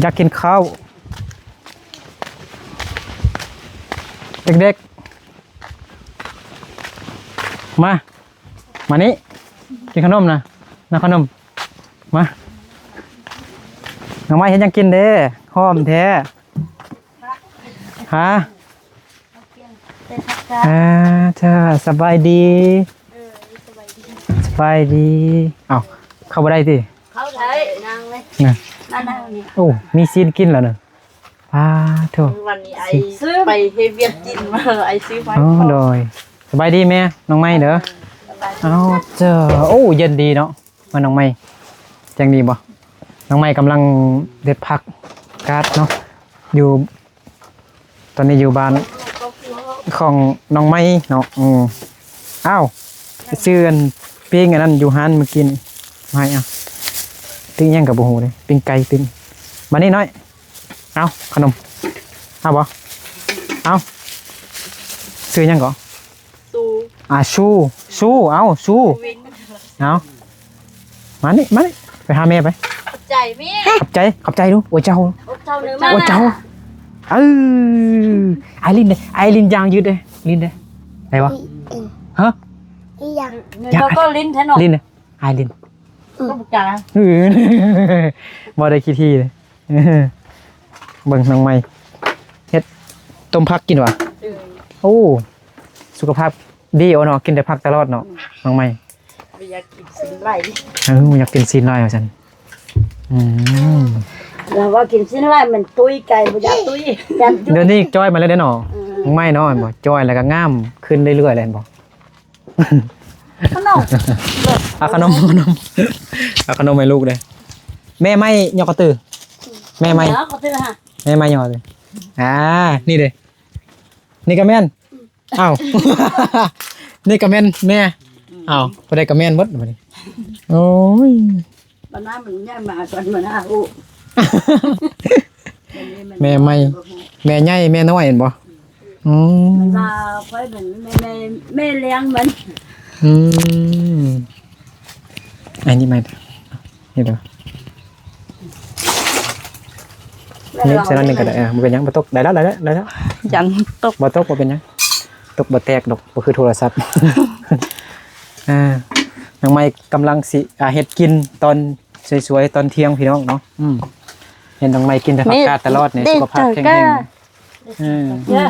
ຢາກກິນເຂົ້າ ເດັກໆ ມາ ມານີ້ ກິນຂະໜົມນະ ນຳຂະໜົມ ມາ ນ້ອງໄມ້ເຮັດຫຍັງກິນເດ້ ຫອມແທ້ ຮະ ເອີ ເຈົ້າ ສະບາຍດີ ເອີ ສະບາຍດີ ສະບາຍດີ ເອົ້າ ເຂົ້າບໍ່ໄດ້ຕິ ເຂົ້າໄດ້ ນັ່ງເລີຍ ນະ ມານັ່ງນີ້ ໂອ້ ມີຊີ້ນກິນແລ້ວນະ ປາໂທ້ ວັນນີ້ອ້າຍຊື້ໄປເຮັດວຽກກິນມາ ອ້າຍຊື້ໄວ້ ອໍ ໂດຍ ສະບາຍດີແມ່ ນ້ອງໄມ້ເດີ ສະບາຍດີ ເອົ້າ ເຈົ້າ ໂອ້ ເຢັນດີເນາະ ມາ ນ້ອງໄມ້ ແຈ້ງດີບໍ່? ນ້ອງໄມ້ກຳລັງເດັດຜັກກາດເນາະ ຢູ່ ຕອນນີ້ຢູ່ບ້ານຂອງນ້ອງໄມ້ເນາະ ອືມ ອ້າວ ຊື້ອັນ ປີ້ງອັນນັ້ນຢູ່ຮ້ານມື້ກີ້ນີ້ ມາໃຫ້ ເອົ້າ ປີ້ງຫຍັງກໍບໍ່ຮູ້ເດ້ ປີ້ງໄກ່ປີ້ງ ມານີ້ນ້ອຍ ເອົາຂະໜົມ ເອົາບໍ່? ເອົາ ຊື່ຫຍັງເກາະ? ຊູ ອ່າ ຊູ ຊູ ເອົາ ຊູ ເອົາ ມານີ້ ມານີ້ ໄປຫາແມ່ໄປ ຂອບໃຈແມ່ ຂອບໃຈ ຂອບໃຈດູ ໂອ້ຍເຈົ້າ ໂອ້ຍເຈົ້າ ເດີມາ ໂອ້ຍເຈົ້າ ເອີ ອ້າຍລິນເດ້ ອ້າຍລິນຍ່າງຢືດເດ້ ລິນເດ້ ໄດ້ບໍ່? ຮະ ອີຫຍັງ? ເຈົ້າກໍຫຼິ້ນແທ້ເນາະ ຫຼິ້ນເດ້ ອ້າຍຫຼິ້ນ ອືມ ເວົ້າໄດ້ຂີ້ຖີ່ເດ້ ເບິ່ງນ້ອງໃໝ່ເຮັດຕົ້ມຜັກກິນຫວາ ເອີ ໂອ້ ສຸຂະພາບດີເນາະ ກິນແຕ່ຜັກຕະຫຼອດເນາະ ອືມ ນ້ອງໃໝ່ ບໍ່ຢາກກິນຊີ້ນຫຼາຍ ເອີ ບໍ່ຢາກກິນຊີ້ນຫຼາຍວ່າຊັ້ນ ອືມ ລາວວ່າກິນຊີ້ນຫຼາຍມັນຕຸ້ຍ ໄກ່ບໍ່ຢາກຕຸ້ຍ ຢ້ານຕຸ້ຍ ດຽວນີ້ຈ່ອຍມາແລ້ວເດ້ເນາະ ອືມ ນ້ອງໃໝ່ເນາະ ເຫັນບໍ່ ຈ່ອຍແລ້ວກໍງາມຂຶ້ນເລື້ອຍໆແລ້ວ ເຫັນບໍ່? ຂະໜົມ ເອົາຂະໜົມ ເອົາຂະໜົມໃຫ້ລູກເດ້ ແມ່ໄມ້ຫຍໍ້ກະຕື ແມ່ໄມ້ຫຍໍ້ກະຕື ແມ່ໄມ້ຫຍໍ້ກະຕື ອ່າ ນີ້ເດ້ ນີ້ກໍແມ່ນ ອ້າວ ນີ້ກໍແມ່ນແມ່ ອ້າວ ຜູ້ໃດກໍແມ່ນໝົດບັດນີ້ ໂອ້ຍ ບັນດາມັນໃຫຍ່ມາກ່ອນມັນຫາຮູ້ ແມ່ໃໝ່ ແມ່ໃຫຍ່ແມ່ນ້ອຍແມ່ນບໍ່? ອືມ ມັນວ່າຂ້ອຍເປັນແມ່ ແມ່ ແມ່ລ້ຽງມັນ ອືມ ອັນນີ້ໃໝ່ ນີ້ເດີ ນີ້ໃສ່ໜ້ອຍໜຶ່ງກໍໄດ້ ເອີ ບໍ່ເປັນຫຍັງ ບໍ່ຕົກ ໄດ້ແລ້ວ ໄດ້ແລ້ວ ໄດ້ແລ້ວ ຢ້ານຕົກ ບໍ່ຕົກ ບໍ່ເປັນຫຍັງ ຕົກບໍ່ແຕກດອກ ບໍ່ຄືໂທລະສັບ ອ່າ ນ້ອງໃໝ່ກຳລັງຊິ ອ່າ ເຮັດກິນຕອນ ສວຍໆຕອນທ່ຽງພີ່ນ້ອງເນາະ ອືມ ເຫັນນ້ອງໃໝ່ກິນແຕ່ຜັກກາດຕະຫຼອດນີ້ ສຸຂະພາບແຂງແຮງ ເອີ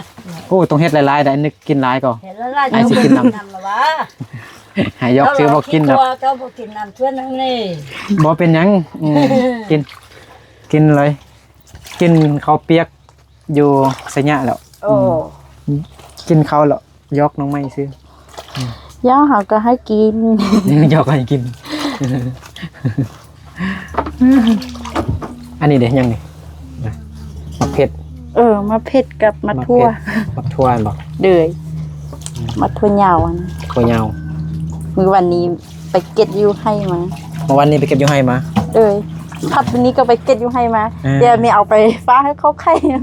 ໂອ້ ຕ້ອງເຮັດຫຼາຍໆໄດ໋ ນຶກກິນຫຼາຍກໍ ໃຫ້ຊິກິນນຳ ໃຫ້ຢອກຊື່ບໍ່ກິນດອກ ເຈົ້າບໍ່ກິນນຳຊວນນາງນີ້ ບໍ່ເປັນຫຍັງ ອືມ ກິນ ກິນເລີຍ ກິນເຂົ້າປຽກ ຢູ່ໄຊຍະແລ້ວ ໂອ້ ອືມ ກິນເຂົ້າແລ້ວ ຢອກນ້ອງໃໝ່ຊື່ ຢອກເຮົາກໍໃຫ້ກິນ ຢອກໃຫ້ກິນ ອັນນີ້ເດ້ ຫຍັງນີ້ ໝາກເຜັດ ເອີ ໝາກເຜັດກັບໝາກຖົ່ວ ໝາກຖົ່ວແມ່ນບໍ່? ເດີຍ ອືມ ໝາກຖົ່ວຍາວ ຖົ່ວຍາວ ມື້ວານນີ້ ໄປເກັບຢູ່ໄຮ່ມາ ເມື່ອວານນີ້ໄປເກັບຢູ່ໄຮ່ມາ ເອີຍ ພັບນີ້ກໍໄປເກັບຢູ່ໄຮ່ມາ ເອີ ແຕ່ແມ່ເອົາໄປຝາກໃຫ້ເຂົາໄຂ່ ອ່າ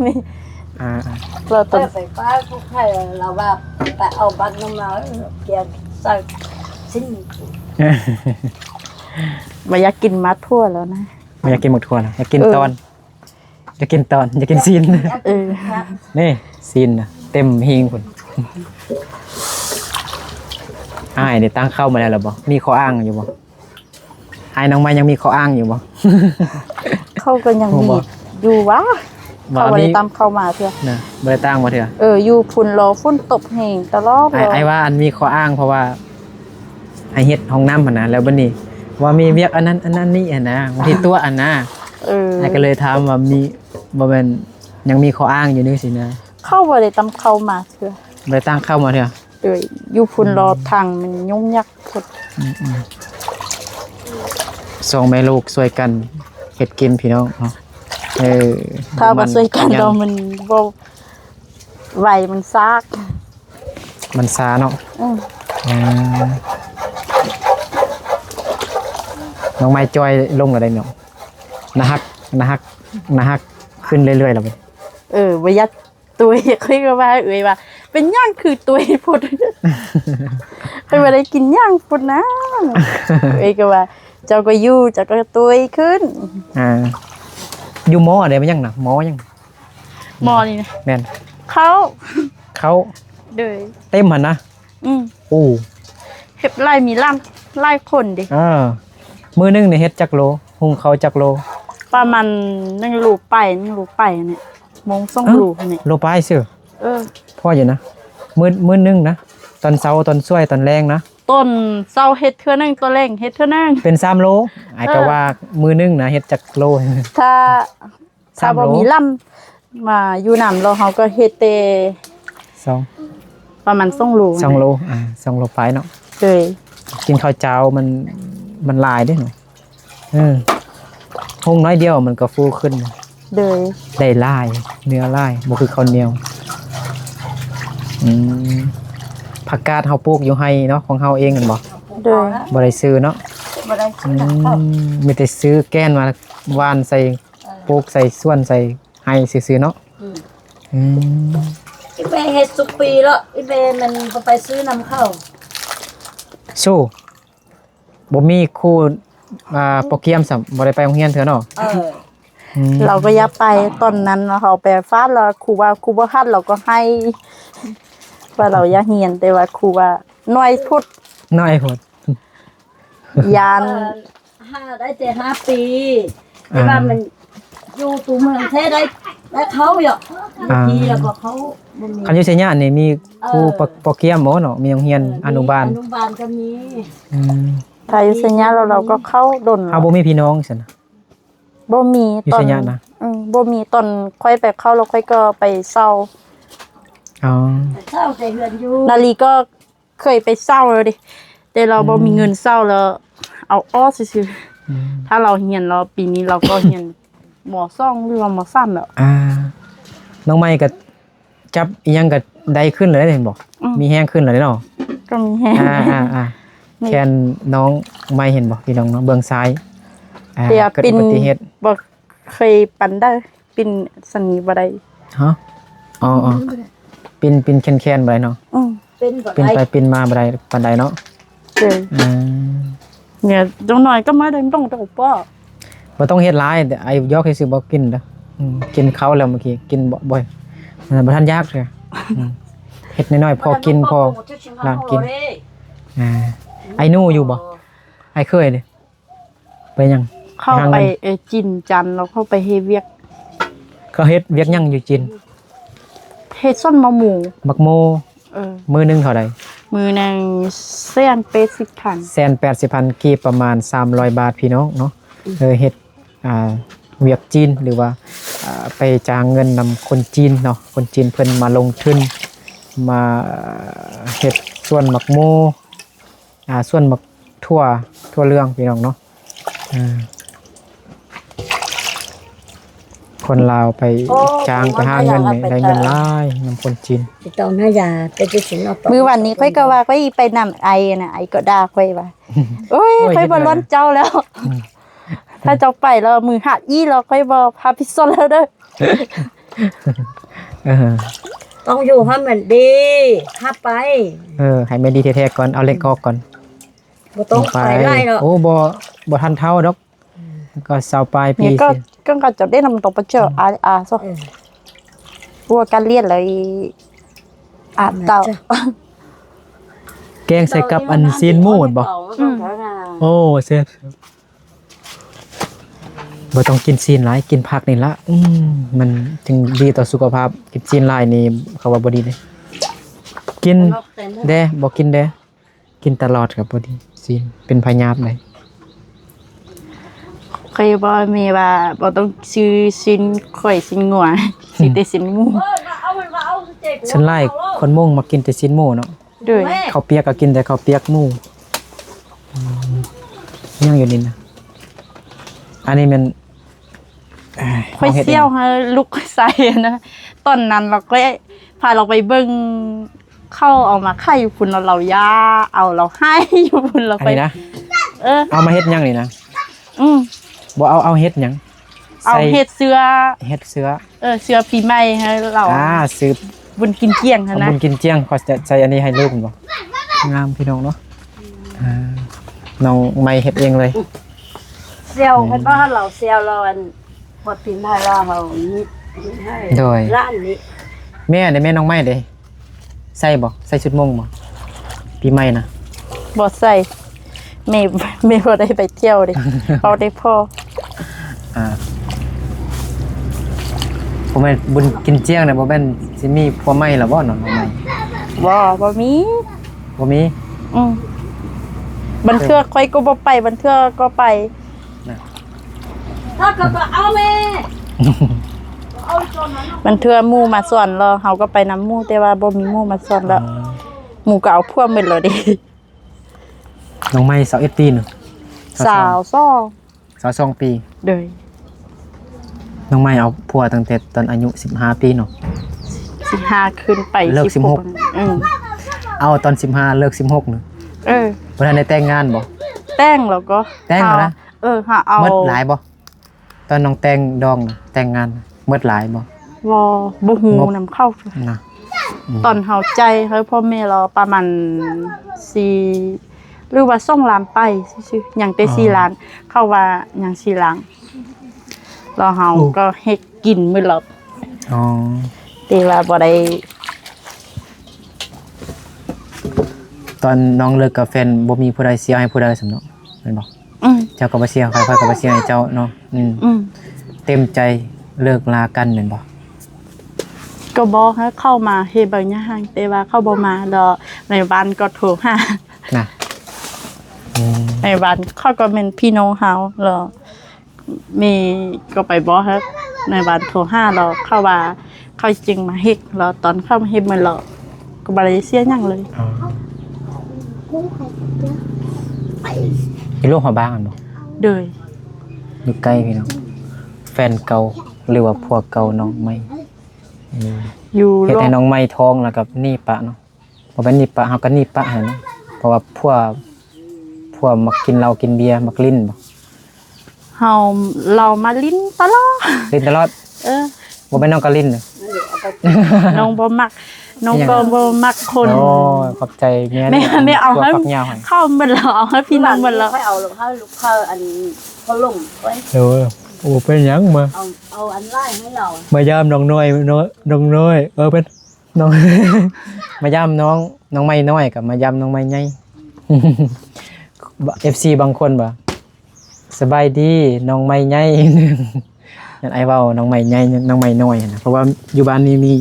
ເອີ ໄປຝາກເຂົາໄຂ່ ລາວວ່າໄປເອົາບັກນຳມາ ແກງໃສ່ຊີ້ນ ບໍ່ຢາກກິນໝາກຖົ່ວແລ້ວນະ ບໍ່ຢາກກິນໝາກຖົ່ວນະ ຢາກກິນ ເອີ ຕອນ ຢາກກິນຕອນ ຢາກກິນຊີ້ນ ເອີ ນີ້ຊີ້ນນະ ເຕັມຫີງພຸ້ນ ອ້າຍໄດ້ຕັ້ງເຂົ້າມາແລ້ວລະບໍ່? ມີຂໍ້ອ້າງຢູ່ບໍ່? ອ້າຍນ້ອງໃໝ່ຍັງມີຂໍ້ອ້າງຢູ່ບໍ່? ເຂົາກໍຍັງມີຢູ່ຫວາ ເຂົາບໍ່ໄດ້ຕາມເຂົ້າມາເທື່ອນະ ບໍ່ໄດ້ຕາມມາເທື່ອ ເອີ ຢູ່ພຸ້ນລໍຝົນຕົກແຮງຕະຫຼອດ ອ້າຍວ່າອັນມີຂໍ້ອ້າງ ເພາະວ່າ ໃຫ້ເຮັດຫ້ອງນ້ຳຫັ້ນນະ ແລ້ວບັດນີ້ວ່າມີວຽກອັນນັ້ນອັນນັ້ນນີ້ຫັ້ນນະ ບາງທີຕົວະຫັ້ນນະ ເອີ ອ້າຍກໍເລີຍຖາມວ່າມີ ບໍ່ແມ່ນຍັງມີຂໍ້ອ້າງຢູ່ນີ້ຊີ້ນະ ເຂົາບໍ່ໄດ້ຕາມເຂົ້າມາເທື່ອ ບໍ່ໄດ້ຕາມເຂົ້າມາເທື່ອ ໂດຍ ຢູ່ພຸ້ນລໍທາງມັນຫຍຸ້ງຍາກໂພດ ອືມໆ ສອງແມ່ລູກຊ່ວຍກັນເຮັດກິນພີ່ນ້ອງເນາະ ເອີ ຖ້າບໍ່ຊ່ວຍກັນແລ້ວມັນບໍ່ໄວ ມັນຊາກ ມັນຊາເນາະ ອືມ ອ່າ ນ້ອງໄມ້ຈ່ອຍລົງແລ້ວໄດ໋ເນາະ ໜ້າຮັກ ໜ້າຮັກ ໜ້າຮັກຂຶ້ນເລື້ອຍໆແລ້ວ ເອີ ບໍ່ຢາກ ຕຸ້ຍ ຂ້ອຍກໍວ່າ ເອື້ອຍວ່າ ເປັນຫຍັງຄືຕຸ້ຍໂພດ ຂ້ອຍບໍ່ໄດ້ກິນຫຍັງພຸ້ນນະ ເອື້ອຍກໍວ່າ ເຈົ້າກໍຢູ່ ເຈົ້າກໍຕຸ້ຍຂຶ້ນ ອ່າ ຢູ່ໝໍ້ເດ້ ແມ່ນຫຍັງນະ? ໝໍ້ຫຍັງ? ໝໍ້ນີ້ນະ? ແມ່ນ ເຂົ້າ ເຂົ້າ ໂດຍ ເຕັມຫັ້ນນະ? ອືມ ໂອ້ ເຮັດຫຼາຍ ມີຫຼາຍ ຫຼາຍຄົນເດ້. ເອີ ມື້ໜຶ່ງນີ້ເຮັດຈັກໂລ? ຫຸງເຂົ້າຈັກໂລ? ປະມານໜຶ່ງໂລປາຍ ໜຶ່ງໂລປາຍນີ້ ໂມງສອງໂລນີ້ ໂລປາຍຊື່. ເອີ ພໍຢູ່ນະ ມື້ ມື້ໜຶ່ງນະ ຕອນເຊົ້າ ຕອນສວຍ ຕອນແລງນະ? ຕອນເຊົ້າເຮັດເທື່ອໜຶ່ງ ຕອນແລງເຮັດເທື່ອໜຶ່ງ ເປັນສາມໂລ. ອ້າຍ ເອີ ກໍວ່າມື້ໜຶ່ງນະເຮັດຈັກໂລ? ຖ້າ ສາມໂລ ຖ້າບໍ່ມີລຳມາຢູ່ນຳ ແລ້ວເຮົາກໍເຮັດແຕ່ສອງ ປະມານສອງໂລ ສອງໂລ ອ່າ ສອງໂລປາຍເນາະ. ໂດຍ ກິນເຂົ້າເຈົ້າມັນ ມັນຫຼາຍເດ້ເນາະ. ເອີ ຫຸງໜ້ອຍດຽວມັນກໍຟູຂຶ້ນ. ໂດຍ ໄດ້ຫຼາຍ ເນື້ອຫຼາຍ ບໍ່ຄືເຂົ້າໜຽວ. ອືມ ຜັກກາດເຮົາປູກຢູ່ໄຮ່ເນາະ ຂອງເຮົາເອງແມ່ນບໍ່? ໂດຍ ບໍ່ໄດ້ຊື້ເນາະ. ບໍ່ໄດ້ຊື້ນຳເຂົາ ອືມ ມີແຕ່ຊື້ແກ່ນມາຫວ່ານໃສ່ ເອີ ປູກໃສ່ສວນໃສ່ໄຮ່ຊື່ໆເນາະ. ອືມ ອືມ ອີແມ່ເຮັດສຸກປີແລ້ວ ອີແມ່ມັນບໍ່ໄປຊື້ນຳເຂົາ. ໂຊ ບໍ່ມີຄູ ອ່າ ໂປຣແກຣມຊ້ຳ ບໍ່ໄດ້ໄປໂຮງຮຽນເທື່ອເນາະ. ເອີ ອືມ ເຮົາກໍຢາກໄປ ຕອນນັ້ນເຮົາໄປຟາດແລ້ວ ຄູວ່າ ຄູບໍ່ຮັບ ເຮົາກໍໄຫ້ ວ່າເຮົາຢາກຮຽນ ແຕ່ວ່າຄູວ່າໜ້ອຍໂພດ ໜ້ອຍໂພດ ຢ້ານ ເອີ ຫ້າ ໄດ້ແຕ່ຫ້າປີ ແຕ່ວ່າມັນຢູ່ຕົວເມືອງແທ້ໄດ້ ໄດ້ເຂົ້າຢູ່ ອ່າ ປີແລ້ວກໍເຂົ້າບໍ່ມີ. ຄັນຢູ່ໄຊຍະນີ້ມີ ເອີ ຄູໂປຣ ໂປຣແກຣມບໍ່ເນາະ? ມີໂຮງຮຽນ ເອີ ອະນຸບານ ອະນຸບານກໍມີ. ອືມ ຖ້າຢູ່ໄຊຍະແລ້ວ ເຮົາກໍເຂົ້າດົນ. ເຮົາບໍ່ມີພີ່ນ້ອງຊັ້ນນະ? ບໍ່ມີ. ຢູ່ໄຊຍະນະ? ອືມ ບໍ່ມີ. ຕອນຂ້ອຍໄປເຂົ້າແລ້ວ ຂ້ອຍກໍໄປເຊົ່າ. ອໍ ໄປເຊົ່າແຕ່ເຮືອນຢູ່ ນາລີກໍ ເຄີຍໄປເຊົ່າແລ້ວເດ້ ແຕ່ເຮົາ ອືມ ບໍ່ມີເງິນເຊົ່າ ແລ້ວເອົາອອກຊື່ໆ. ອືມ ຖ້າເຮົາຮຽນແລ້ວ ປີນີ້ເຮົາກໍຮຽນ ມ.ສອງ ຫຼືວ່າ ມ.ສາມ ແລ້ວ. ອ່າ ນ້ອງໃໝ່ກໍຈັບອີ່ຫຍັງກໍໄດ້ຂຶ້ນແລ້ວເດ້ ເຫັນບໍ່? ອືມ ມີແຮງຂຶ້ນແລ້ວເດ້ເນາະ. ກໍມີແຮງ ອ່າໆໆ ແຂນນ້ອງໃໝ່ ເຫັນບໍ່ ພີ່ນ້ອງເນາະ? ເບື້ອງຊ້າຍ ອ່າ ເກີດອຸບັດຕິເຫດ ບໍ່ເຄີຍປານໃດ. ປິ່ນສັນນີ້ບໍ່ໄດ້. ຮະ? ອໍໆ ປິ່ນ ປິ່ນແຂນໆ ບໍ່ໄດ້ເນາະ. ອືມ ປິ່ນໄປປິ່ນມາບໍ່ໄດ້ປານໃດເນາະ. ເອີ ອືມ ເນີ້ຍ ຈັກໜ້ອຍກໍມາໄດ້ ບໍ່ຕ້ອງເຈົ້າປ້ອ ບໍ່ຕ້ອງເຮັດຫຼາຍ. ອາຍຸຢອກຊື່ໆ ບໍ່ກິນເດີ. ອືມ ກິນເຂົ້າແລ້ວ ເມື່ອກີ້ກິນບໍ່ ບໍ່ ບໍ່ທັນຢາກເທື່ອ. ອືມ ເຮັດໜ້ອຍໆ ພໍກິນ ພໍຫຼານກິນ. ອ່າ ໄອ້ໜູຢູ່ບໍ່? ອ້າຍເຂີຍເດ້. ໄປຫຍັງ? ເຂົ້າໄປ ໄປຫາເງິນ ເອີ ຈີນຈັນ ແລ້ວເຂົ້າໄປເຮັດວຽກ. ເຂົາເຮັດວຽກຫຍັງຢູ່ຈີນ? ເຮັດສວນໝາກໂມ. ໝາກໂມ. ເອີ ມື້ໜຶ່ງເທົ່າໃດ? ມື້ໜຶ່ງແສນແປດສິບພັນ. ແສນແປດສິບພັນກີບ ປະມານສາມຮ້ອຍບາດ ພີ່ນ້ອງເນາະ. ອືມ ເອີ ເຮັດ ອ່າ ວຽກຈີນ ຫຼືວ່າ ອ່າ ໄປຈ້າງເງິນນຳຄົນຈີນເນາະ. ຄົນຈີນເພິ່ນມາລົງທຶນ ມາເຮັດສວນໝາກໂມ. ອ່າ ສວນໝາກຖົ່ວ ຖົ່ວເຫຼືອງ ພີ່ນ້ອງເນາະ. ເອີ ຄົນລາວໄປ ໂອ້ ຈ້າງໄປຫາເງິນນີ້ ໄດ້ເງິນຫຼາຍນຳຄົນຈີນ. ມື້ວານນີ້ຂ້ອຍກໍວ່າຂ້ອຍໄປນຳໄອ້ນະ ໄອ້ກໍດ່າຂ້ອຍວ່າ ໂອ້ຍ ໂອ້ຍ ຂ້ອຍບໍ່ລ້ອນເຈົ້າແລ້ວ. ອືມ ຖ້າເຈົ້າໄປແລ້ວ ມື້ຮາກອີ່ແລ້ວ ຂ້ອຍບໍ່ຮັບຜິດຊອບແລ້ວເດີ. ເອີ ຕ້ອງຢູ່ໃຫ້ມັນດີ ຮັບໄປ. ເອີ ໃຫ້ມັນດີແທ້ໆກ່ອນ ເອົາເຫຼັກອອກກ່ອນ. ບໍ່ຕ້ອງໄປຫຼາຍດອກ. ໂອ້ ບໍ່ ບໍ່ທັນເຖົ້າດອກ. ອືມ ກໍຊາວປາຍປີ ກໍ ກໍເຈົ້າໄດ້ນຳຕົວປະເຈີ ອືມ ອາ ອາຊະ ເອີ ຫົວການລຽນເລີຍ ອາເຕົາ. ແກງໃສ່ກັບອັນຊີ້ນໝູແມ່ນບໍ່? ອືມ ໂອ້ ແຊບ. ບໍ່ຕ້ອງກິນຊີ້ນຫຼາຍ ກິນຜັກນີ້ລະ ອືມ ມັນຈຶ່ງດີຕໍ່ສຸຂະພາບ. ກິນຊີ້ນຫຼາຍນີ້ເຂົາວ່າບໍ່ດີເດ້. ກິນແດ່ ບໍ່ກິນແດ່ ກິນຕະຫຼອດກໍບໍ່ດີ. ຊີ້ນເປັນພະຍາດໄດ໋. ຂ້ອຍບອກແມ່ວ່າບໍ່ຕ້ອງຊື້ຊີ້ນຂ້ອຍ ຊີ້ນງົວ ຊື້ແຕ່ຊີ້ນໝູ. ສ່ວນຫຼາຍຄົນມົ້ງມັກກິນແຕ່ຊີ້ນໝູເນາະ. ໂດຍ ເຂົ້າປຽກກໍກິນແຕ່ເຂົ້າປຽກໝູ. ອືມ ຍັງຢູ່ນີ້ນະ. ອັນນີ້ແມ່ນ ເອີຍ ຂ້ອຍສ່ຽວໃຫ້ລູກຂ້ອຍໃສ່ນະ. ຕອນນັ້ນລາວກໍພາລາວໄປເບິ່ງ ເຂົາເອົາມາຂາຍຢູ່ພຸ້ນ ລາວຢ່າເອົາ ລາວໃຫ້ຢູ່ພຸ້ນ ລາວໄປ ອັນນີ້ນະ. ເອີ ເອົາມາເຮັດຫຍັງນີ້ນະ? ອືມ ບໍ່ ເອົາ ເອົາເຮັດຫຍັງ? ເອົາໃສ່ ເຮັດເສື້ອ ເຮັດເສື້ອ. ເອີ ເສື້ອປີໃໝ່ໃຫ້ລາວ ອ່າ ສືບບຸນກິນຈຽງຫັ້ນນະ ບຸນກິນຈຽງ ເຂົາຈະໃສ່ອັນນີ້ໃຫ້ລູກແມ່ນບໍ່? ງາມພີ່ນ້ອງເນາະ. ອ່າ ນ້ອງໃໝ່ເຮັດເອງເລີຍ. ສ່ຽວ ອືມ ເພິ່ນວ່າລາວສ່ຽວລາວ ອັນ ຮອດປີໃໝ່ລາວເຮົາມີໃຫ້ ໂດຍ ຫຼານນີ້ ແມ່ເດ້ ແມ່ນ້ອງໄມ້ເດ້ ໃສ່ບໍ່? ໃສ່ຊຸດມົ້ງບໍ່ ປີໃໝ່ນະ? ບໍ່ໃສ່ ແມ່ ແມ່ບໍ່ໄດ້ໄປທ່ຽວເດ້ ເອົາແຕ່ພໍ່ ອ່າ ບໍ່ແມ່ນບຸນກິນຈຽງນະ ບໍ່ແມ່ນຊິມີຜົວໃໝ່ແລ້ວບໍ່ເນາະ ນ້ອງໄມ້? ບໍ່ ບໍ່ມີ ບໍ່ມີ ອືມ ບາງເທື່ອຂ້ອຍກໍບໍ່ໄປ ບາງເທື່ອກໍໄປ ນະ ບາງເທື່ອໝູ່ມາຊວນແລ້ວ ເຮົາກໍໄປນຳໝູ່ ແຕ່ວ່າບໍ່ມີໝູ່ມາຊວນແລ້ວ ອໍ ໝູ່ກໍເອົາຜົວໝົດແລ້ວເດ້. ນ້ອງໄມ້ຊາວເອັດປີເນາະ ຊາວສອງ ຊາວສອງປີ ໂດຍ ນ້ອງໄມ້ເອົາຜົວຕັ້ງແຕ່ຕອນອາຍຸສິບຫ້າປີເນາະ ສິບຫ້າຂຶ້ນໄປ ເລີກສິບຫົກ ສິບຫົກ ອືມ ເອົາຕອນສິບຫ້າ ເລີກສິບຫົກເນາະ ເອີ ບໍ່ທັນໄດ້ແຕ່ງງານບໍ່? ແຕ່ງແລ້ວກໍ ແຕ່ງແລ້ວນະ ເອີ ຫາເອົາ ໝົດຫຼາຍບໍ່? ຕອນນ້ອງແຕ່ງດອງນະ ແຕ່ງງານນະ ໝົດຫຼາຍບໍ່? ບໍ່ ບໍ່ຮູ້ນຳເຂົານະ ອືມ ຕອນເຮົາຈ່າຍໃຫ້ພໍ່ແມ່ລາວປະມານສີ່ ຫຼືວ່າສອງລ້ານປາຍຊື່ໆ ຍັງແຕ່ ອໍ ສີ່ລ້ານ ເຂົາວ່າຍັງສີ່ລ້ານ ແລ້ວເຮົາ ໂອ້ ກໍເຮັດກິນໝົດແລ້ວ ອໍ ແຕ່ວ່າບໍ່ໄດ້ ຕອນນ້ອງເລີກກັບແຟນ ບໍ່ມີຜູ້ໃດເສຍໃຫ້ຜູ້ໃດຊັ້ນເນາະ ແມ່ນບໍ່? ອືມ ເຈົ້າກໍບໍ່ເສຍໃຫ້ຂ້ອຍ ຂ້ອຍກໍບໍ່ເສຍໃຫ້ເຈົ້າເນາະ ອືມ ອືມ ເຕັມໃຈເລີກລາກັນແມ່ນບໍ່? ກໍບອກໃຫ້ເຂົາມາເຮັດບາງຢ່າງ ແຕ່ວ່າເຂົາບໍ່ມາ ແລ້ວນາຍບ້ານກໍໂທຫາ ນະ ອືມ ນາຍບ້ານເຂົາກໍແມ່ນພີ່ນ້ອງເຮົາ ແລ້ວ ແມ່ກໍໄປບອກໃຫ້ນາຍບ້ານໂທຫາ ແລ້ວເຂົາວ່າເຂົາຈຶ່ງມາເຮັດ ແລ້ວຕອນເຂົາມາເຮັດໝົດແລ້ວ ກໍບໍ່ໄດ້ເສຍຫຍັງເລີຍ ອໍ ຢູ່ຫຼວງພະບາງຫັ້ນບໍ່? ໂດຍ ຢູ່ໃກ້ພີ່ນ້ອງ ແຟນເກົ່າ ຫຼືວ່າຜົວເກົ່ານ້ອງໃໝ່ ເອີ ຢູ່ ເຮັດໃຫ້ນ້ອງໃໝ່ທ້ອງ ແລ້ວກໍໜີປະເນາະ. ບໍ່ແມ່ນໜີປະ ເຮົາກໍໜີປະຫັ້ນນະ ເພາະວ່າຜົວ ຜົວມັກກິນເຫຼົ້າກິນເບຍ ມັກຫຼິ້ນບໍ່? ເຮົາ ລາວມາຫຼິ້ນຕະຫຼອດ ຫຼິ້ນຕະຫຼອດ ເອີ ບໍ່ແມ່ນນ້ອງກໍຫຼິ້ນ ນ້ອງບໍ່ມັກ ນ້ອງກໍບໍ່ມັກຄົນ ໂອ້ຍ ຂອບໃຈເມຍ ແມ່ ເອົາໃຫ້ເຂົາໝົດແລ້ວ ເອົາໃຫ້ພີ່ນ້ອງໝົດແລ້ວ ຂ້ອຍເອົາລູກເຂົາ ລູກເຂົາອັນເຂົາລົມຂ້ອຍ ໂອ້ ໂອ້ ເປັນຫຍັງມາ ເອົາ ເອົາອັນຫຼາຍໃຫ້ລາວ ມາຢາມນ້ອງນ້ອຍເນາະ ນ້ອງນ້ອຍ ເອີ ເປັນ ນ້ອງ ມາຢາມນ້ອງ ນ້ອງໄມ້ນ້ອຍ ກໍມາຢາມນ້ອງໄມ້ໃຫຍ່ ເອັຟຊີບາງຄົນວ່າ ສະບາຍດີນ້ອງໄມ້ໃຫຍ່ ນັ້ນອ້າຍເວົ້ານ້ອງໄມ້ໃຫຍ່ ນ້ອງໄມ້ນ້ອຍຫັ້ນນະ ເພາະວ່າຢູ່ບ້ານນີ້ມີ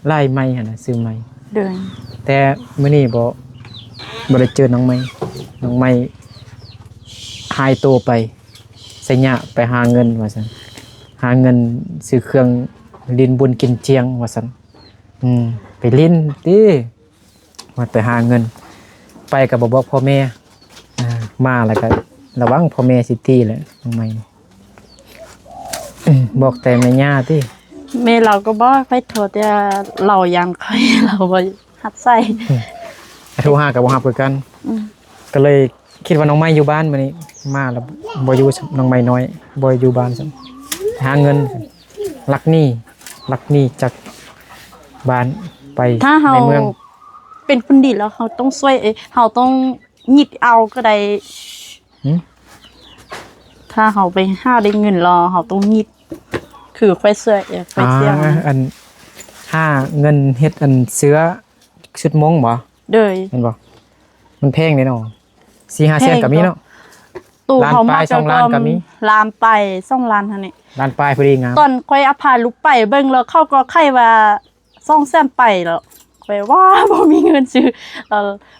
ຫຼາຍໄມ້ຫັ້ນນະ ຊື່ໄມ້ ໂດຍ ແຕ່ມື້ນີ້ບໍ່ ບໍ່ໄດ້ເຈີນ້ອງໄມ້ ນ້ອງໄມ້ຫາຍໂຕໄປໄຊຍະ ໄປຫາເງິນວ່າຊັ້ນ ຫາເງິນຊື້ເຄື່ອງຫຼິ້ນບຸນກິນຈຽງວ່າຊັ້ນ. ອືມ ໄປຫຼິ້ນຕິ ວ່າໄປຫາເງິນ ໄປກໍບໍ່ບອກພໍ່ແມ່ ອ່າ ມາແລ້ວກໍລະວັງພໍ່ແມ່ຊິຕີແຫຼະ ນ້ອງໃໝ່ ອືມ ບອກແຕ່ແມ່ຍ່າຕິ ແມ່ລາວກໍບອກໃຫ້ໂທ ແຕ່ລາວຢ້ານຂ້ອຍ ລາວບໍ່ຮັບສາຍ ອືມ ໂທຫາກໍບໍ່ຮັບຄືກັນ ອືມ ກໍເລີຍ ຄິດວ່ານ້ອງໄມ້ຢູ່ບ້ານມື້ນີ້ ມາແລ້ວບໍ່ຢູ່ຊ້ຳ ນ້ອງໄມ້ນ້ອຍບໍ່ຢູ່ບ້ານຊ້ຳ ໄປຫາເງິນ ລັກໜີ້ ລັກໜີ້ຈາກບ້ານໄປ ຖ້າເຮົາ ໃນເມືອງ ເປັນຄົນດີແລ້ວ ເຮົາຕ້ອງຊ່ວຍ ເອີ ເຮົາຕ້ອງຍິດເອົາກໍໄດ້ ຫື? ຖ້າເຮົາໄປຫາໄດ້ເງິນແລ້ວ ເຮົາຕ້ອງຍິດ ຄືຂ້ອຍເຊື່ອ ຂ້ອຍເຊື່ອ ອ່າ ອັນ ຫາເງິນເຮັດອັນເສື້ອຊຸດມົ້ງບໍ່? ໂດຍ ແມ່ນບໍ່? ມັນແພງເດ້ເນາະ ສີ່ຫ້າແສນກໍມີເນາະ ໂຕເຮົາມາກກໍ ລ້ານປາຍ ສອງລ້ານກໍມີ ລ້ານປາຍ ສອງລ້ານຫັ້ນນີ້ ລ້ານປາຍພໍດີງາມ ຕອນຂ້ອຍອາພາລູກໄປເບິ່ງແລ້ວ ເຂົາກໍຂາຍວ່າສອງແສນປາຍແລ້ວ ຂ້ອຍວ່າບໍ່ມີເງິນຊື້ ເອີ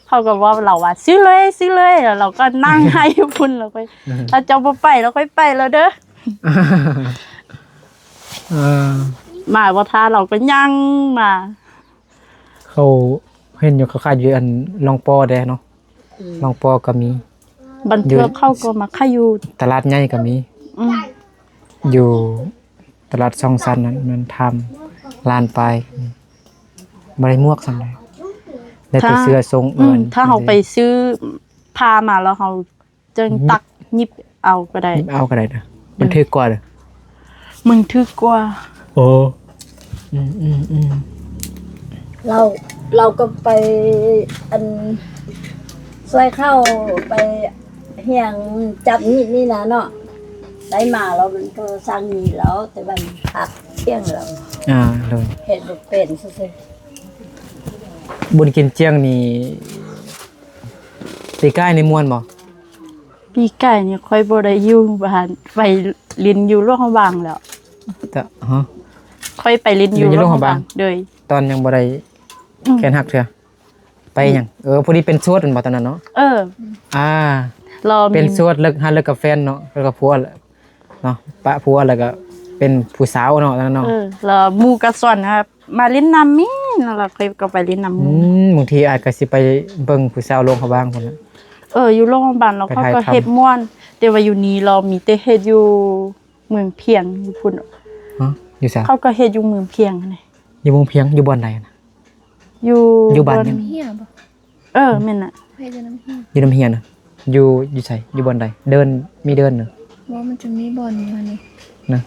ເຂົາກໍເວົ້າ ລາວວ່າຊື້ເລີຍ ຊື້ເລີຍ ແລ້ວລາວກໍນັ່ງໄຫ້ຢູ່ພຸ້ນ ແລ້ວຂ້ອຍ ຖ້າເຈົ້າບໍ່ໄປ ແລ້ວຂ້ອຍໄປແລ້ວເດີ ເອີ ມາບໍ່ທັນ ລາວກໍຍ່າງມາ ເຂົາເຫັນຢູ່ ເຂົາຂາຍຢູ່ອັນລ່ອງປໍແດ່ເນາະ ອືມ ລ່ອງປໍກໍມີ ບາງເທື່ອເຂົາກໍມາຂາຍຢູ່ຕະຫຼາດໃຫຍ່ກໍມີ ອືມ ຢູ່ຕະຫຼາດຊ່ອງຊັນນັ້ນ ແມ່ນທຳລ້ານປາຍ ບໍ່ໄດ້ໝວກສ່ຳໃດ ໄດ້ແຕ່ເສື້ອຊົງ ອືມ ເອີ ຖ້າເຮົາໄປຊື້ຜ້າມາແລ້ວເຮົາ ຈັ່ງຕັກຫຍິບເອົາກໍໄດ້ ຫຍິບເອົາກໍໄດ້ເດີ ມັນຖືກກວ່າເດີ ມັນຖືກກວ່າ ໂອ້ ອືມໆໆ ລາວ ລາວກໍໄປ ອັນ ຊ່ວຍເຂົາໄປຮຽງຈັບມີດນີ້ນະເນາະ ໄດ້ມາແລ້ວມັນກໍສັ່ງມີແລ້ວ ແຕ່ວ່າມັນພັກທ່ຽງແລ້ວ ອ່າ ໂດຍ ເຮັດບໍ່ເປັນຊື່ໆ. ບຸນກິນຈຽງນີ້ ປີກາຍນີ້ມ່ວນບໍ່? ປີກາຍນີ້ຂ້ອຍບໍ່ໄດ້ຢູ່ບ້ານ ໄປຫຼິ້ນຢູ່ຫຼວງພະບາງແລ້ວ ແຕ່ ຮະ? ຂ້ອຍໄປຫຼິ້ນຢູ່ ຢູ່ຫຼວງພະບາງ ໂດຍ ຕອນຍັງບໍ່ໄດ້ ອືມ ແຂນຫັກເທື່ອ. ໄປຫຍັງ? ເອີ ພໍດີເປັນໂສດແມ່ນບໍ່ຕອນນັ້ນເນາະ? ເອີ ອ່າ ເປັນໂສດ ເລີກ ຫາເລີກກັບແຟນເນາະ ເລີກກັບຜົວແລ້ວເນາະ ປະຜົວແລ້ວກໍເປັນຜູ້ສາວເນາະ ຕອນນັ້ນເນາະ. ເອີ ແລ້ວໝູ່ກໍຊວນມາຫຼິ້ນນຳ ມີ ແລ້ວຂ້ອຍກໍໄປຫຼິ້ນນຳໝູ່. ອືມ ບາງທີອ້າຍກໍຊິໄປເບິ່ງຜູ້ສາວຫຼວງພະບາງພຸ້ນແຫຼະ. ເອີ ຢູ່ຫຼວງພະບາງ ແລ້ວເຂົາກໍເຮັດມ່ວນ ແຕ່ວ່າຢູ່ນີ້ລາວມີແຕ່ເຮັດຢູ່ເມືອງພຽງ ຢູ່ພຸ້ນ. ຮະ? ຢູ່ໃສ? ເຂົາກໍເຮັດຢູ່ເມືອງພຽງຫັ້ນແຫຼະ. ຢູ່ເມືອງພຽງ ຢູ່ບ່ອນໃດນະ? ຢູ່ ຢູ່ບ້ານຫຍັງ? ນ້ຳເຫຍບໍ່? ເອີ ແມ່ນນະ ເຮັດຢູ່ນ້ຳເຫຍ ຢູ່ນ້ຳເຫຍນະ. ຢູ່ ຢູ່ໃສ? ຢູ່ບ່ອນໃດ? ເດີ່ນ ມີເດີ່ນນະ? ບໍ່ ມັນຈະມີບ່ອນຢູ່ຫັ້ນນີ້ນະ.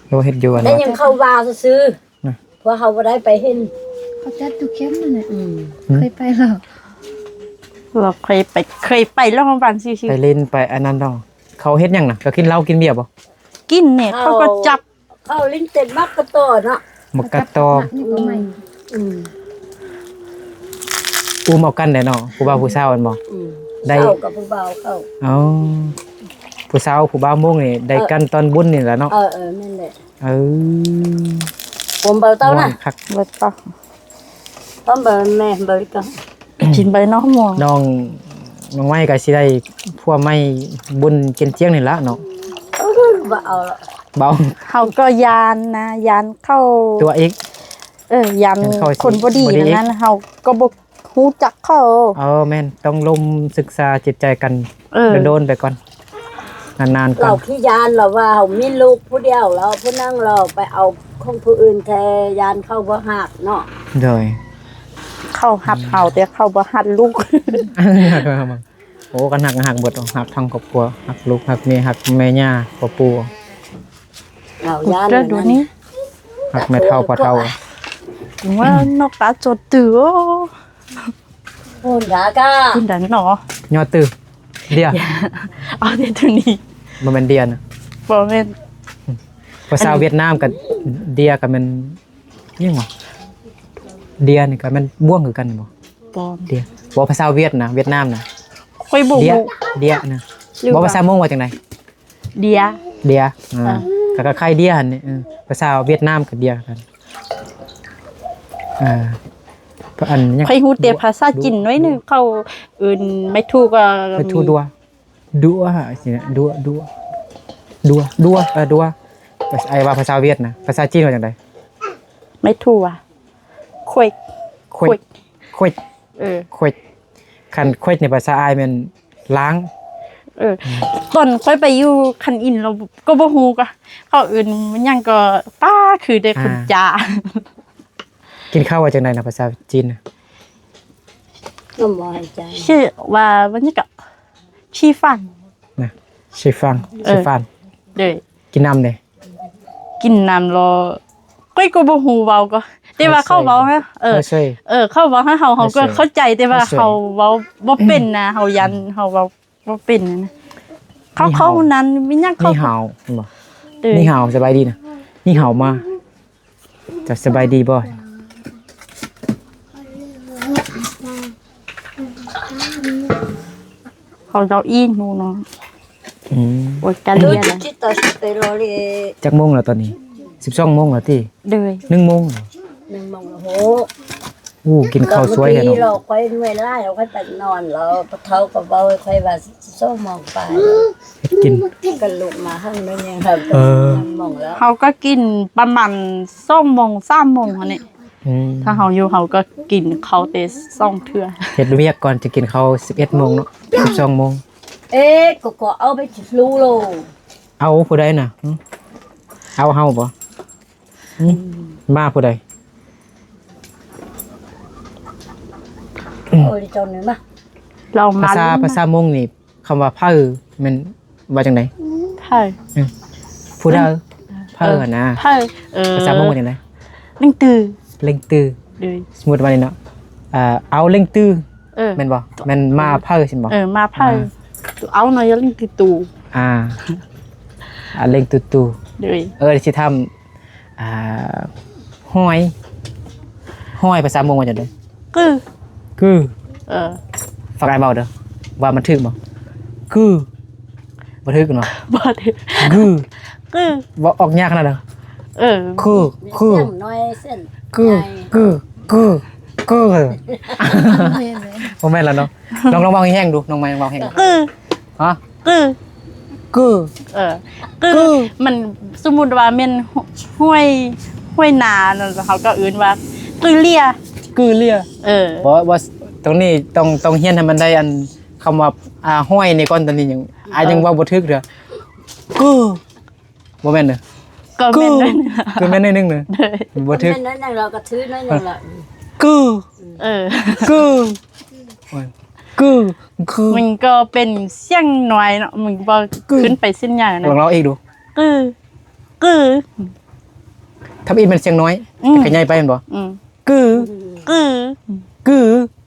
ຫຼືວ່າເຮັດຢູ່ອັນ ໄດ້ຍັງເຂົ້າວ່າຊື່ໆນະ ເພາະເຮົາບໍ່ໄດ້ໄປເຫັນ ເຂົາຈັດຢູ່ແຄມນັ້ນນະ. ອືມ ເຄີຍໄປແລ້ວ ເຮົາເຄີຍໄປ ເຄີຍໄປແລ້ວ ເຮົາບ້ານຊື່ໆ ໄປຫຼິ້ນໄປອັນນັ້ນດອກ. ເຂົາເຮັດຫຍັງນະ? ເຂົາກິນເຫຼົ້າກິນເບຍບໍ່? ກິນແນ່ ເຂົາກໍຈັບ ເຂົ້າຫຼິ້ນເຕັ້ນໝາກກະຕໍເນາະ ໝາກກະຕໍ. ອືມ ອືມ ອຸ້ມເອົາກັນແຫຼະເນາະ ຜູ້ບ່າວຜູ້ສາວແມ່ນບໍ່? ອືມ ໄດ້ ສາວກັບຜູ້ບ່າວເຂົ້າ. ອໍ ຜູ້ສາວຜູ້ບ່າວມົ້ງນີ້ໄດ້ກັນຕອນບຸນນີ້ແຫຼະເນາະ. ເອີ ເອີ ແມ່ນແຫຼະ. ເອີ ຜົມເບົາເຕົ້ານະ ມ່ວນຄັກ ເບົາເຕົ້າ ພ້ອມເບີແມ່ເບີກໍ ກິນໃບນອກມ່ວງ. ນ້ອງ ນ້ອງໄມ້ກໍຊິໄດ້ຜົວໃໝ່ບຸນກິນຈຽງນີ້ລະເນາະ. ເອີ ບໍ່ເອົາລະ ເບົາ ເຮົາກໍຢ້ານນະ ຢ້ານເຂົາຕົວະອີກ. ເອີ ຢ້ານ ຢ້ານເຂົາຊິ ຄົນບໍ່ດີ ບໍ່ດີອີກ ນັ້ນ ເຮົາກໍບໍ່ຮູ້ຈັກເຂົາ. ເອີ ແມ່ນ ຕ້ອງລົມສຶກສາຈິດໃຈກັນ ເອີ ໂດນໆໄປກ່ອນ ນານໆກ່ອນ. ລາວຂີ້ຢ້ານ ລາວວ່າເຮົາມີລູກຜູ້ດຽວ ລາວຜູ້ນັ້ນ ລາວໄປເອົາຂອງຜູ້ອື່ນແທ້ ຢ້ານເຂົາບໍ່ຮັກເນາະ. ໂດຍ ເຂົາຮັກເຮົາ ແຕ່ເຂົາບໍ່ຮັກລູກ. ໂອ້ ຄັນຮັກກໍຮັກເບິດ ຮັກທັງຄອບຄົວ ຮັກລູກ ຮັກເມຍ ຮັກແມ່ຍ່າພໍ່ປູ່. ເຮົາຢ້ານ ເດີ ດູນີ້ ຮັກແມ່ເຖົ້າພໍ່ເຖົ້າ. ວ່ານອກຕາໂຈດຕື້ ໂອ້ ໂຫນດາກາ ຄຸນດັນເນາະ ຍອດຕື້ ເດຍ ເອົາແຕ່ໂຕນີ້ ບໍ່ແມ່ນເດຍນະ. ບໍ່ແມ່ນ ພາສາຫວຽດນາມກັບເດຍກໍແມ່ນຫຍັງຫວະ? ເດຍນີ້ກໍແມ່ນບ່ວງຄືກັນບໍ່? ບໍ່ ເດຍ ບໍ່ ພາສາຫວຽດນະ ຫວຽດນາມນະ ຂ້ອຍບໍ່ຮູ້ ເດຍນະ. ບໍ່ ພາສາມົ້ງວ່າຈັ່ງໃດ? ເດຍ ເດຍ ອ່າ ອ່າ ກໍຄ້າຍໆເດຍຫັ້ນນີ້. ເອີ ພາສາຫວຽດນາມກໍເດຍກັນ. ອ່າ ອັນຫຍັງ ຂ້ອຍຮູ້ແຕ່ພາສາຈີນໜ້ອຍໜຶ່ງ ເຂົາເອີ້ນໄມ້ທູກ ໄມ້ທູດັວ ດັວ ຊິນະ ດັວ ດັວ ດັວ ດັວ ເອີ ດັວ. ອ້າຍວ່າພາສາຫວຽດນະ ພາສາຈີນວ່າຈັ່ງໃດ? ໄມ້ທູວ່າ ຂວດ ຂວດ ຂວດ ເອີ ຂວດ. ຄັນຂວດໃນພາສາອ້າຍແມ່ນລ້າງ. ເອີ ຕອນຂ້ອຍໄປຢູ່ຄັນອິນ ລາວກໍບໍ່ຮູ້ ກໍເຂົາເອີ້ນຫຍັງກໍ ປ້າ ຄືແຕ່ຄຸນຈາ. ກິນເຂົ້າວ່າຈັ່ງໃດນະ ພາສາຈີນນະ? ນ້ຳບໍ່ຫາຍໃຈ ຊື່ວ່າ ວັນນີ້ກໍ ຊີຟານ ນະ ຊີຟານ ເອີ ຊີຟານ. ໂດຍ ກິນນ້ຳເດ? ກິນນ້ຳລະ ຂ້ອຍກໍບໍ່ຮູ້ເວົ້າກໍ ແຕ່ວ່າເຂົາເວົ້າໃຫ້ ເອີ ເອີ ເຂົາເວົ້າໃຫ້ເຮົາ ເຮົາກໍເຂົ້າໃຈ ແຕ່ວ່າເຮົາເວົ້າບໍ່ເປັນນະ ເຮົາຢ້ານເຮົາເວົ້າບໍ່ເປັນນະ. ເຂົາ ເຂົານັ້ນມີຫຍັງ ເຂົາ ນີ້ເຮົາ ເຫັນບໍ່? ເອີ ນີ້ເຮົາ ສະບາຍດີນະ ນີ້ເຮົາມາ ເຈົ້າສະບາຍດີບໍ່? ເຂົາເຈົ້າອີ່ໜູເນາະ. ອືມ ໂອ້ຍ ກະເລຍລະ. ຈັກໂມງແລ້ວຕອນນີ້? ສິບສອງໂມງແລ້ວຕິ? ໂດຍ ໜຶ່ງໂມງ ໜຶ່ງໂມງແລ້ວ. ໂອ້ ໂອ້ ກິນເຂົ້າສວຍແທ້ເນາະ. ຂ້ອຍເມື່ອຍຫຼາຍ ຂ້ອຍໄປນອນແລ້ວ ພໍ່ເຖົ້າກໍເວົ້າໃຫ້ຂ້ອຍວ່າ ສອງໂມງປາຍ ເຮັດກິນ ກໍລຸກມາຫັ້ນແມ່ນຫຍັງ ເອີ ໜຶ່ງໂມງແລ້ວ. ເຮົາກໍກິນປະມານສອງໂມງ ສາມໂມງຫັ້ນນີ້. ອືມ ຖ້າເຮົາຢູ່ ເຮົາກໍກິນເຂົ້າແຕ່ສອງເທື່ອ. ເຮັດວຽກກ່ອນຈະກິນເຂົ້າ ສິບເອັດໂມງເນາະ ສິບສອງໂມງ. ເອ ກໍ ກໍເອົາໄປຊິຮູ້ໂລ ເອົາຜູ້ໃດນະ? ເອົາເຮົາບໍ່? ອືມ ມາຜູ້ໃດ? ໂອ້ຍ ເຈົ້ານີ້ມາ ລາວມາ ພາສາ ພາສາມົ້ງນີ້ ຄຳວ່າເຜີ ແມ່ນວ່າຈັ່ງໃດ? ເຜີ ອືມ ຜູ້ໃດ? ເຜີຫັ້ນນະ ເຜີ ເອີ ພາສາມົ້ງວ່າຈັ່ງໃດ? ເລັ່ງຕື້ ເລັ່ງຕື້. ໂດຍ ສົມມຸດວ່ານີ້ເນາະ ເອີ ເອົາເລັ່ງຕື້ ເອີ ແມ່ນບໍ່? ແມ່ນມາເຜີ ຊີ້ບໍ່? ເອີ ມາເຜີ ເອົາເນາະ ເລັ່ງຕື້ ຕູ ອ່າ ອາ ເລັ່ງຕູຕູ. ໂດຍ ເອີ ຊິຖາມ ອ່າ ຫອຍ ຫອຍພາສາມົ້ງວ່າຈັ່ງໃດ? ກື ກື ເອີ ຟັງອ້າຍເວົ້າເດີ ວ່າມັນຖືກບໍ່? ກື ບໍ່ຖືກເນາະ. ບໍ່ຖືກ. ກື ກື ເວົ້າອອກຍາກຂະໜາດໃດ? ເອີ ຄື ຄື ສຽງນ້ອຍເຊັ່ນ ກື ໃຫຍ່ ກື ກື ກື ບໍ່ແມ່ນລະເນາະ. ລອງ ລອງເວົ້າແຮງໆດູ ນ້ອງໃໝ່ເວົ້າແຮງ. ກື ຮະ? ກື ກື ເອີ ກື ກື ມັນ ສົມມຸດວ່າແມ່ນຫ້ວຍ ຫ້ວຍນານັ້ນ ເຮົາກໍເອີ້ນວ່າ ກືເລຍ ກືເລຍ. ເອີ ບໍ່ ບໍ່ ຕົງນີ້ຕ້ອງ ຕ້ອງຮຽນໃຫ້ມັນໄດ້ ອັນ ຄຳວ່າ ອ່າ ຫ້ວຍນີ້ກ່ອນ. ຕອນນີ້ຍັງ ເອີ ອ້າຍຍັງເວົ້າບໍ່ຖືກເທື່ອ. ກື ບໍ່ແມ່ນເດີ ກໍແມ່ນ ກື ໜ້ອຍໜຶ່ງ ຄືແມ່ນໜ້ອຍໜຶ່ງເດີ. ໂດຍ ບໍ່ຖືກ ແມ່ນໜ້ອຍໜຶ່ງ ເຮົາກໍຖືກໜ້ອຍໜຶ່ງລະ. ກື ເອີ ກື ໂອ້ຍ ກື ຄື ມັນກໍເປັນສຽງນ້ອຍເນາະ ມັນບໍ່ ກື ຂຶ້ນໄປເສັ້ນໃຫຍ່ນະ. ລອງເວົ້າອີກດູ ກື ກື ທຳອິດແມ່ນສຽງນ້ອຍ ອືມ ແຕ່ກໍໃຫຍ່ໄປແມ່ນບໍ່? ອືມ ກື ກື ກື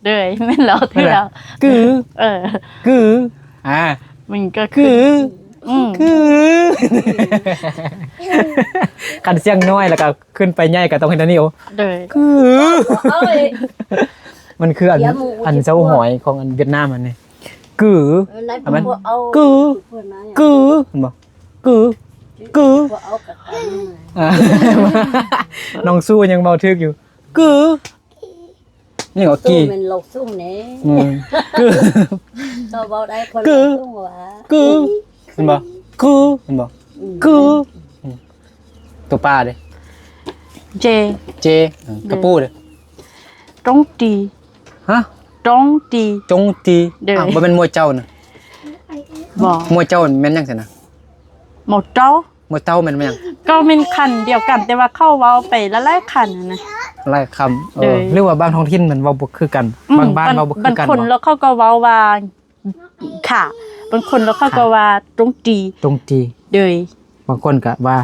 ໂດຍ ແມ່ນແລ້ວ ແມ່ນແລ້ວ ຖືກແລ້ວ ກື ເອີ ກື ອ່າ ມັນກໍ ກື ຄື ອືມ ຄື ຄັນສຽງນ້ອຍແລ້ວກໍຂຶ້ນໄປໃຫຍ່ກໍຕ້ອງເຮັດແນວນີ້. ໂອ ໂດຍ ຄື ໂອ້ຍ ມັນຄືອັນ ດຽວໝູ່ ອັນເຈົ້າຫອຍຂອງອັນຫວຽດນາມອັນນີ້ ກື ເອີ ໃນ ອັນນັ້ນ ພວກເອົາ ກື ເພິ່ນມາ ກື ເຫັນບໍ່? ກື ກື ພວກເອົາກັບກັນ ອ່າ ນ້ອງສູ້ຍັງເວົ້າຖືກຢູ່ ກື ນີ້ກໍກີ ແມ່ນລາວຊຸ່ມແນ່ ອືມ ກື ກໍເວົ້າໄດ້ຄົນ ກື ລາວຊຸ່ມວ່າ ກື ເຫັນບໍ່? ກື ເຫັນບໍ່? ອືມ ກື ອືມ ຕົວປາເດ້? ເຈ ເຈ ອືມ ໂດຍ ກະປູເດ້? ຕົງຕີ ຮະ? ຕົງຕີ ຕົງຕີ ໂດຍ ອ້າວ ບໍ່ແມ່ນມົວເຈົ້ານະ? ບໍ່ ມົວເຈົ້າແມ່ນຫຍັງຊັ້ນນະ? ມົວເຈົ້າ ມົວເຈົ້າແມ່ນຫຍັງ? ກໍແມ່ນຄັນດຽວກັນ ແຕ່ວ່າເຂົາເວົ້າໄປຫຼາຍໆຄັນນະ ຫຼາຍຄຳ. ເອີ ໂດຍ ຫຼືວ່າບາງທ້ອງຖິ່ນມັນເວົ້າບໍ່ຄືກັນ ອືມ ບາງບ້ານເວົ້າບໍ່ຄືກັນ ບາງຄົນ ບໍ່ ແລ້ວເຂົາກໍເວົ້າວ່າ ຄ່ະ ບາງຄົນ ແລ້ວເຂົາກໍວ່າຕົງຕີ ຕົງຕີ ໂດຍ ບາງຄົນກໍວ່າ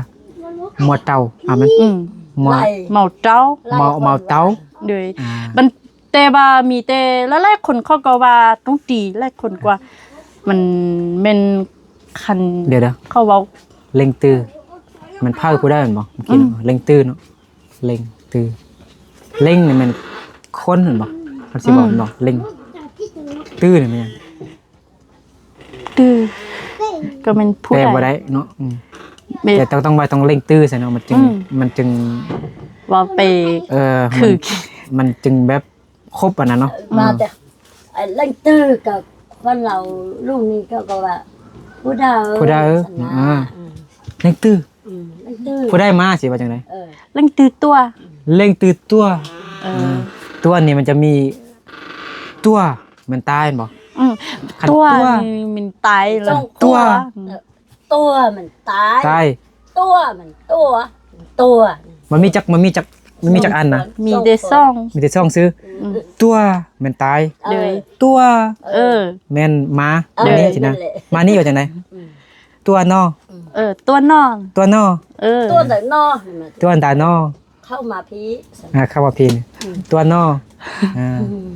ມົວເຕົາ ອ່າ ມັນ ອືມ ມົວ ເມົາເຕົາ ເມົາ ເມົາເຕົາ ໂດຍ ອ່າ ມັນ ແຕ່ວ່າມີແຕ່ຫຼາຍໆຄົນເຂົາກໍວ່າຕ້ອງຕີ ຫຼາຍຄົນກວ່າ ມັນແມ່ນຄັນ ດຽວໆ ເຂົາເວົ້າ ເລັ່ງຕື້ ມັນເຜົ່າຜູ້ໃດແມ່ນບໍ່? ເມື່ອກີ້ ອືມ ເລັ່ງຕື້ເນາະ ເລັ່ງຕື້ ເລັ່ງນີ້ແມ່ນຄົນແມ່ນບໍ່? ຄັນຊິເວົ້າ ອືມ ແມ່ນບໍ່? ເລັ່ງ ຕື້ນີ້ແມ່ນຫຍັງ? ຕື້ ກໍແມ່ນຜູ້ ແປບໍ່ໄດ້ເນາະ ອືມ ແມ່ນ ແຕ່ຕ້ອງ ຕ້ອງວ່າຕ້ອງເລັ່ງຕື້ຊັ້ນເນາະ ມັນຈຶ່ງ ອືມ ມັນຈຶ່ງ ວ່າໄປ ເອີ ມັນ ຄື ມັນຈຶ່ງແບບຄົບອັນນັ້ນເນາະ ມາແຕ່ ເອີ ເລັ່ງຕື້ກັບຄົນລາວລຸງນີ້ ເຂົາກໍວ່າຜູ້ໃດ ຜູ້ໃດ ຊັ້ນນະ ອ່າ ອືມ ເລັ່ງຕື້ ອືມ ເລັ່ງຕື້ ຜູ້ໃດມາ ຊິວ່າຈັ່ງໃດ? ເອີ ເລັ່ງຕື້ຕົວ ເລັ່ງຕື້ຕົວ ເອີ ອ່າ ຕົວນີ້ມັນຈະມີ ຕົວ ແມ່ນຕາຍແມ່ນບໍ່? ອືມ ຄັນຕົວ ຕົວນີ້ແມ່ນຕາຍແລ້ວ ຕົວ ຕົວ ອືມ ຕົວມັນຕາຍ ຕາຍ ຕົວມັນຕົວ ຕົວ ມັນມີຈັກ ມັນມີຈັກ ມັນມີຈັກອັນນະ? ມີແຕ່ສອງ ມີແຕ່ສອງຊື່ ອືມ ຕົວແມ່ນຕາຍ ໂດຍ ຕົວ ເອີ ແມ່ນມາ ເອີ ມານີ້ຊີ້ນະ ແມ່ນແຫຼະ ມານີ້ວ່າຈັ່ງໃດ? ອືມ ຕົວນໍ ເອີ ຕົວນໍ ຕົວນໍ ເອີ ຕົວໃດນໍ ຕົວໃດນໍ? ເຂົ້າມາພີ້ ອ່າ ເຂົ້າມາພີ້ ອືມ ຕົວນໍ ອ່າ ອືມ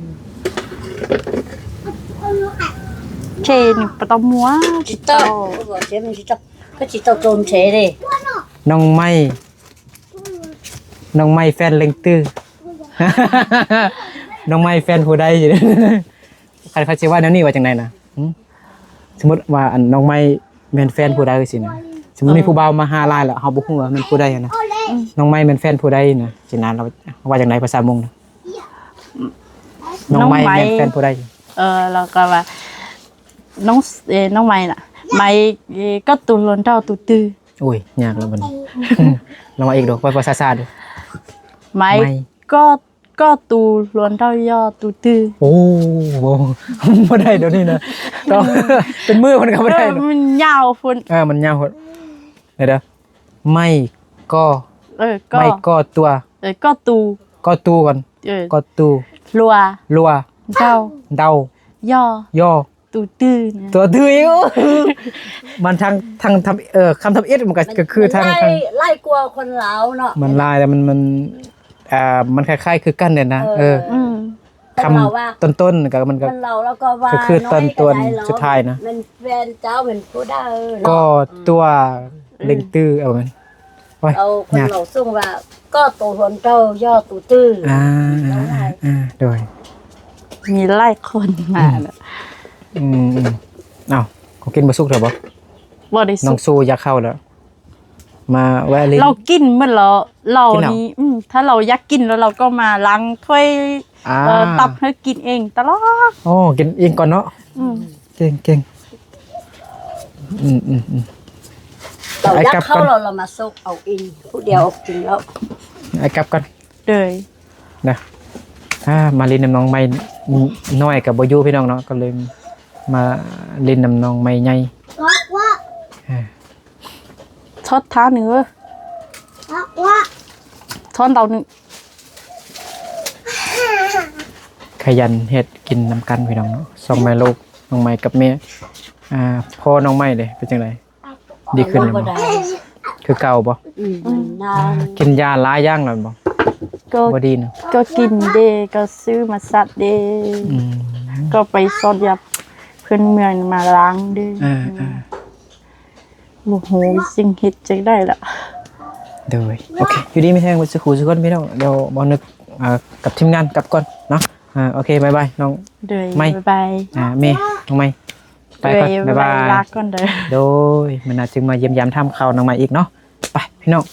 ເຊນີ້ບໍ່ຕ້ອງມົວ ຊິເຕົາ ເຊມັນຊິເຕົາ ກໍຊິເຕົາໂຕນເຊເດ້ ນ້ອງໄມ້ ນ້ອງໄມ້ແຟນເລັ່ງຕື້ ນ້ອງໄມ້ແຟນຜູ້ໃດ? ຄັນເຂົາຊິວ່າແນວນີ້ວ່າຈັ່ງໃດນະ? ຫຶ? ສົມມຸດວ່າ ອັນ ນ້ອງໄມ້ແມ່ນແຟນຜູ້ໃດຊີ້ນະ ສົມມຸດມີ ເອີ ຜູ້ບ່າວມາຫາຫຼາຍແລ້ວ ເຮົາບໍ່ຮູ້ວ່າແມ່ນຜູ້ໃດຫັ້ນນະ ອືມ ນ້ອງໄມ້ແມ່ນແฟນຜູ້ໃດນະ ຊີ້ນະ ລາວວ່າຈັ່ງໃດພາສາມົ້ງນະ? ນ້ອງໄມ້ ນ້ອງໄມ້ ແມ່ນແຟນຜູ້ໃດ? ເອີ ລາວກໍວ່າ ນ້ອງ ເອີ ນ້ອງໄມ້ນະ ໄມ້ ເອີ ກໍຕູລວນເຕົ້າຕູຕື້ ໂອ້ຍ ຍາກແລ້ວບັດນີ້ ລອງວ່າອີກດູ ເວົ້າ ເວົ້າຊ້າໆດູ ໄມ້ ໄມ້ ກໍ ກໍຕູລວນເຕົ້າຍໍຕູຕື້ ໂອ້ ບໍ່ ບໍ່ໄດ້ດອກນີ້ນະ ຕ້ອງ ເປັນມື້ເພິ່ນກໍບໍ່ໄດ້ ເອີ ເນາະ ມັນຍາວພຸ້ນ ເອີ ມັນຍາວພຸ້ນ ດຽວໆ ໄມ້ກໍ ເອີ ກໍ ໄມ້ກໍຕົວ ເອີ ກໍຕູ ກໍຕູກ່ອນ ເອີ ກໍຕູ ລົວ ລົວ ເດົາ ເດົາ ຍໍ ຍໍ ຕູຕື້ນະ ຕູຕື້ອີກ ມັນທັງ ທັງທຳ ເອີ ຄຳທຳອິດ ມັນກໍ ກໍຄືທັງ ມັນຫຼາຍ ທາງ ຫຼາຍກວ່າຄົນລາວເນາະ ມັນຫຼາຍ ແຕ່ມັນ ມັນ ອ່າ ມັນຄ້າຍໆຄືກັນເດນະ ເອີ ເອີ ອືມ ຄຳຕົ້ນໆ ກໍ ມັນກໍ ຄົນລາວລາວກໍວ່າ ຄືຕອນ ຕອນສຸດທ້າຍນະ ແມ່ນແຟນເຈົ້າແມ່ນຜູ້ໃດເນາະ ກໍຕົວ ອືມ ເລັ່ງຕື້ ເອົາແມ່ນ ໂອ້ຍ ເອົາຄົນ ຍາກ ເວົ້າສົ່ງວ່າ ກໍໂຕຫົນເຈົ້າ ຍໍໂຕຕື້ ອ່າ ອ່າ ອ່າ ໂດຍ ມີຫຼາຍຄົນມາ ອືມ ອືມ ເອົ້າ ເຂົາກິນບໍ່ສຸກແລ້ວບໍ່? ບໍ່ໄດ້ສຸກ ນ້ອງຊູຢາກເຂົ້າແລ້ວ ມາແວະຫຼິ້ນ ລາວກິນໝົດແລ້ວ ລາວ ກິນແລ້ວ ນີ້ ອືມ ຖ້າລາວຢາກກິນແລ້ວ ລາວກໍມາລ້າງຖ້ວຍ ອ່າ ເອີ ຕັກໃຫ້ກິນເອງຕະຫຼອດ ໂອ້ ກິນເອງກ່ອນເນາະ ອືມ ເກັ່ງໆ ອືມ ອືມ ອືມ ລາວຢາກເຂົ້າແລ້ວ ລາວມາຊອກເອົາເອງ ຜູ້ດຽວກິນແລ້ວ ອ້າຍກັບກ່ອນ ໂດຍ ນະ ອ່າ ມາຫຼິ້ນນຳນ້ອງໃໝ່ ນ້ອຍກໍບໍ່ຢູ່ພີ່ນ້ອງເນາະ ກໍເລີຍມາຫຼິ້ນນຳນ້ອງໃໝ່ໃຫຍ່ ອ່າ ທອດທານໜຶ່ງເອີ ທອນເຕົາໜຶ່ງ ຂະຫຍັນເຮັດກິນນຳກັນພີ່ນ້ອງເນາະ ສອງແມ່ລູກ ນ້ອງໃໝ່ກັບແມ່ ອ່າ ພໍ່ນ້ອງໃໝ່ເດ້ ເປັນຈັ່ງໃດ? ດີຂຶ້ນແລ້ວບໍ່? ບໍ່ໄດ້ ຄືເກົ່າບໍ່? ອືມ ອືມ ກິນຢາຫຼາຍຢ່າງແລ້ວບໍ່? ກໍ ບໍ່ດີນະ ກໍກິນເດ້ ກໍຊື້ມາສັດເດ້ ອືມ ກໍໄປຊອດຢາພື້ນເມືອງມາລ້າງເດ້ ອ່າ ອ່າ ບໍ່ຮູ້ຊິເຮັດຈັ່ງໃດລະ ໂດຍ ໂອເຄ ຢູ່ດີມີແຮງເບິດສູ່ຄູ່ສູ່ຄົນພີ່ນ້ອງ ດຽວບໍ່ນຶກ ອ່າ ກັບທີມງານກັບກ່ອນເນາະ ອ່າ ໂອເຄ ບາຍບາຍນ້ອງ ໂດຍ ໃໝ່ ບາຍບາຍ ອ່າ ແມ່ ນ້ອງໃໝ່ ໄປກ່ອນ ໂດຍ ບາຍບາຍ ລາກ່ອນເດີ ໂດຍ ມື້ໜ້າຈຶ່ງມາຢ້ຽມຢາມຖາມຂ່າວນ້ອງໃໝ່ອີກເນາະ ໄປພີ່ນ້ອງ